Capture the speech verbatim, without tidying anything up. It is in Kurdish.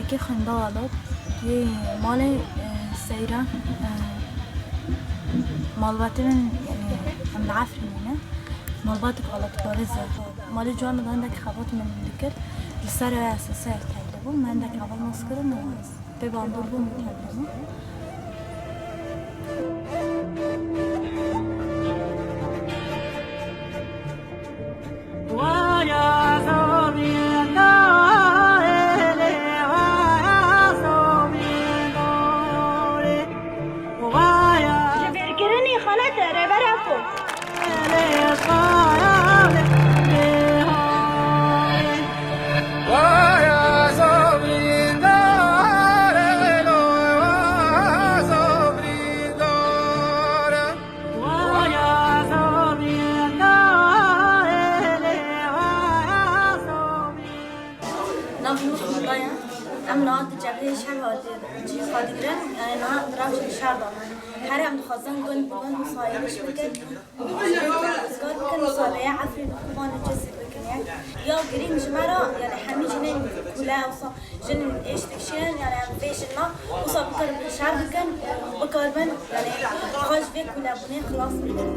Kê xwenda Welat, yê malê, e, Seyran, e, malbatê min, yanî, em li Efrînê ne. Malbatek welatparêz e. Malê ciwan min hindek xebat min dikir. Li ser wê esasê ev tevlî bû. Min hindek heval nas kirin û pê bandor bûm û tevlî bûm. Ji vêrkirinî xelet e, Rêber Apo. Nav min Nurullah ye. Em niha di cebheyê şer hatî cihê xwe digirin, yanî niha em di rewşê şer de ne. Her em dixwazin gund bi gund musayîniş bikin, rizgar bikin, wisa rêya Efrîn û Kobanê cizî bikin. Yanî ya girîng ji me re, yanî hemî jinên kule, wisa jin êş dikişînin, yanî em vê jin me wisa bikaribin şer bikin, bikaribin, yanî xwe ji vê kulebûnê xilas bikin.